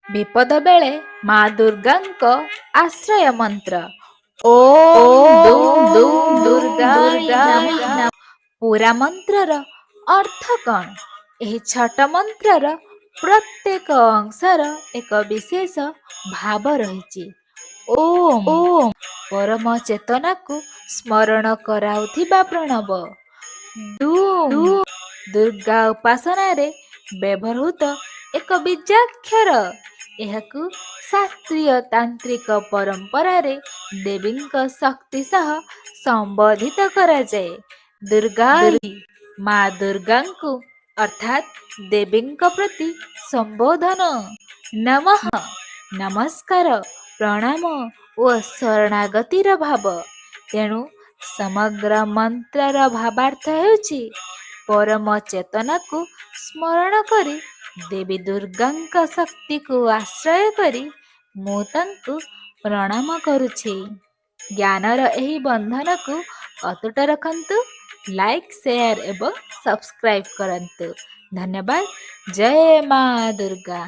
ବିପଦ ବେଳେ ମା ଦୁର୍ଗାଙ୍କ ଆଶ୍ରୟ ମନ୍ତ୍ର ଓଁ ଦୁଁ ଦୁଁ ଦୁର୍ଗାୟ ନମଃ। ପୁରା ମନ୍ତ୍ରର ଅର୍ଥ କ'ଣ? ଏହି ଛୋଟ ମନ୍ତ୍ରର ପ୍ରତ୍ୟେକ ଅଂଶର ଏକ ବିଶେଷ ଭାବ ରହିଛି। ଓମ୍ ପରମ ଚେତନାକୁ ସ୍ମରଣ କରାଉଥିବା ପ୍ରଣବ। ଦୁଁ ଦୁର୍ଗା ଉପାସନାରେ ବ୍ୟବହୃତ ଏକ ବୀଜାକ୍ଷର। ଏହାକୁ ଶାସ୍ତ୍ରୀୟ ତାନ୍ତ୍ରିକ ପରମ୍ପରାରେ ଦେବୀଙ୍କ ଶକ୍ତି ସହ ସମ୍ବୋଧିତ କରାଯାଏ। ଦୁର୍ଗା ମା ଦୁର୍ଗାଙ୍କୁ ଅର୍ଥାତ୍ ଦେବୀଙ୍କ ପ୍ରତି ସମ୍ବୋଧନ। ନମଃ ନମସ୍କାର, ପ୍ରଣାମ ଓ ଶରଣାଗତିର ଭାବ। ତେଣୁ ସମଗ୍ର ମନ୍ତ୍ରର ଭାବାର୍ଥ ହେଉଛି, ପରମ ଚେତନାକୁ ସ୍ମରଣ କରି ଦେବୀ ଦୁର୍ଗାଙ୍କ ଶକ୍ତିକୁ ଆଶ୍ରୟ କରି ମୁଁ ତାଙ୍କୁ ପ୍ରଣାମ କରୁଛି। ଜ୍ଞାନର ଏହି ବନ୍ଧନକୁ ଅତୁଟ ରଖନ୍ତୁ। ଲାଇକ୍, ସେୟାର ଏବଂ ସବସ୍କ୍ରାଇବ୍ କରନ୍ତୁ। ଧନ୍ୟବାଦ। ଜୟ ମା ଦୁର୍ଗା।